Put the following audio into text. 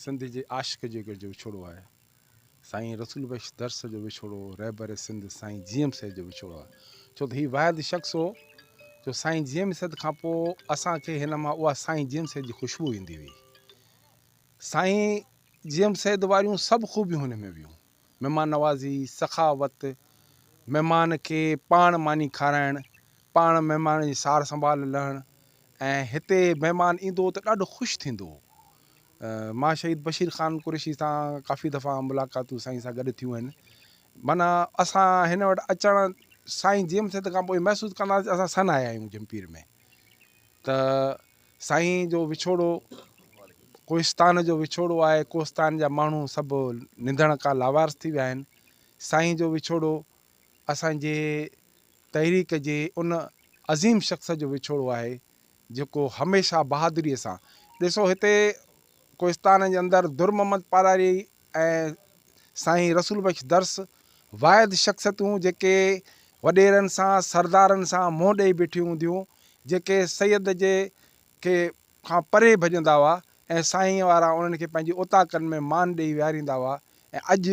سنڌ جي عاشق جو جو وڇوڙو آهي. سائين رسول بخش درس جو وڇوڙو رهبر سنڌ سائين جي ايم سيد جو وڇوڙو آهي. ڇو ته هي واحد شخص هو جو سائين جي ايم سيد کان پوء اسان کي هن مان اها سائين جي ايم سيد جي خوشبو ايندي هئي. سائين جي ايم سيد واريون سڀ خوبيون هن ۾ هيون. مهمان نوازي، سخاوت، مهمان کي پاڻ ماني کارائڻ، پاڻ مهمان جي سار سنڀال لهڻ ۽ هتي مهمان ايندو هو ته ڏاڍو خوش ٿيندو هو. مان شهيد بشير خان قريشي سان ڪافي دفعا ملاقاتون سائين سان گڏ ٿيون آهن. معنيٰ اسان هن وٽ اچڻ سائين جي ايم سيد کان پوء محسوس ڪندا هئاسين اسان سن آيا آهيون جهمپير ۾ ته سائين جو وڇوڙو ڪوهستان جو وڇوڙو آهي، ڪوهستان جا ماڻهو سڀ ننڌڻڪا لاوارث ٿي ويا آهن. سائين جو وڇوڙو اسان جي تحريڪ جي ان عظيم شخص جو وڇوڙو آهي جيڪو هميشه بهادريء سان ڏسو هتي ڪوهستان جي اندر در محمد پالاري ۽ سائين رسول بخش درس واحد شخصيتون جيڪي وڏيرن سان سردارن سان منهن ڏئي بيٺيون هونديون جيڪي سيد جي کي کان پري ڀڄندا هئا ۽ سائين وارا انهن کي پنهنجي اوطاقن ۾ مان ڏئي ويهاريندا هئا ۽ اڄ.